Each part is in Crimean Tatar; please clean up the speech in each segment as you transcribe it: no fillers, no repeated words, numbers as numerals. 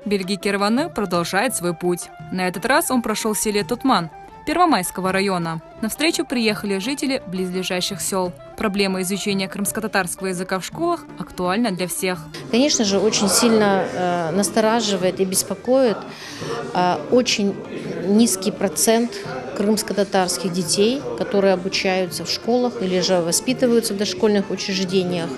Bilgi kervanı продолжает свой путь. На этот раз он прошел в селе Тутман Первомайского района. На встречу приехали жители близлежащих сел. Проблема изучения крымско-татарского языка в школах актуальна для всех. Конечно же, очень сильно э, настораживает и беспокоит э, очень низкий процент крымско-татарских детей, которые обучаются в школах или же воспитываются в дошкольных учреждениях,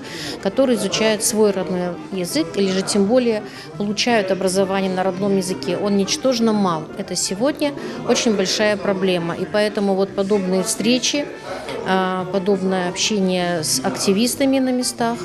которые изучают свой родной язык или же тем более получают образование на родном языке. Он ничтожно мал. Это сегодня очень большая проблема. И поэтому вот подобные встречи, а, подобное общение с активистами на местах,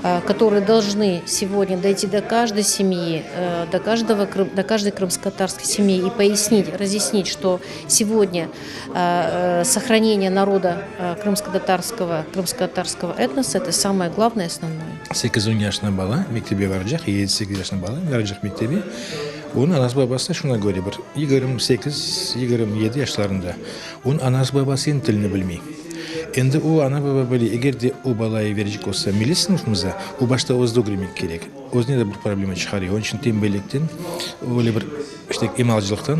а, которые должны сегодня дойти до каждой семьи, э, до, каждого, до каждой крымско-татарской семьи и пояснить, разъяснить, что сегодня э, э, сохранение народа крымско-татарского, крымско-татарского этноса – это самое главное и основное. 8-10 yaşında bala mektepke baracaq, 7-8 yaşında bala baracaq mektepke. Onıñ anası babası şuna köre bir 28, 27 yaşlarında. Onıñ anası babası endi tilini bilmey. Endi o ana baba bile, eger de o balayı verecek olsa milliy sınıfımıza, o başta özü de ögrenmek kerek. Özüne de bir problema çıqarıyor. Onıñ içün tenbellikten, öyle bir işte emalcılıqtan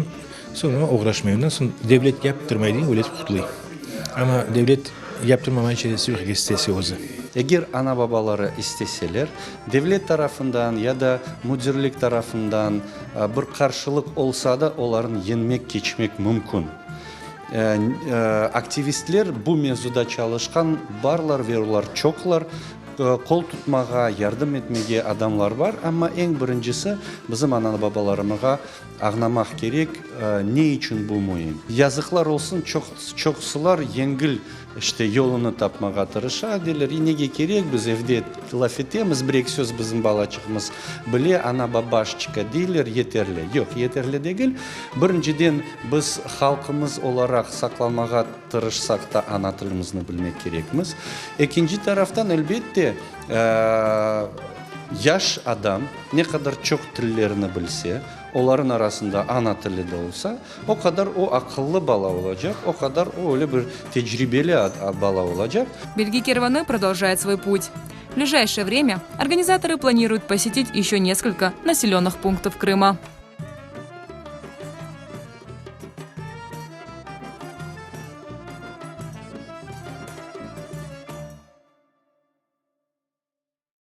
soñra oğraşmay. Ondan soñ devlet yaptırmay dey, öyle qutulay. Amma devlet yaptırmamaya çaresi yoq, eger istese özü. Eger ana-babaları isteseler, devlet tarafından ya da müdirlik tarafından bir qarşılıq olsa da, olarnı yeñmek, keçmek mümkün. Aktivistler bu mevzuda çalışqan barlar ve olar çoqlar. Qol tutmağa, yardım etmege adamlar bar, amma eñ birincisi bizim ana-babalarımığa Añlamaq kerek, ne içün bu müim. Yazıqlar olsun, çoq, çoqsular yengil, işte, yolunı tapmağa tırışa, deyler, i nege kerek, biz evde laf etemiz, bir-eki söz bizim balaçığımız bile, ana-babaşçka deyler, yeterli. Yoq, yeterli degil. Birinciden, biz halqımız olaraq saqlanmağa tırışsaq da, ana tilimizni bilmek kerekmiz. Ekinci taraftan, elbette, Yaş adam ne qadar çoq tillerni bilse, olarıñ arasında ana tili de olsa, o qadar o aqıllı bala olacaq, o qadar o öyle bir tecribeli bala olacaq. Bilgi kervanı продолжает свой путь. В ближайшее время организаторы планируют посетить еще несколько населенных пунктов Крыма.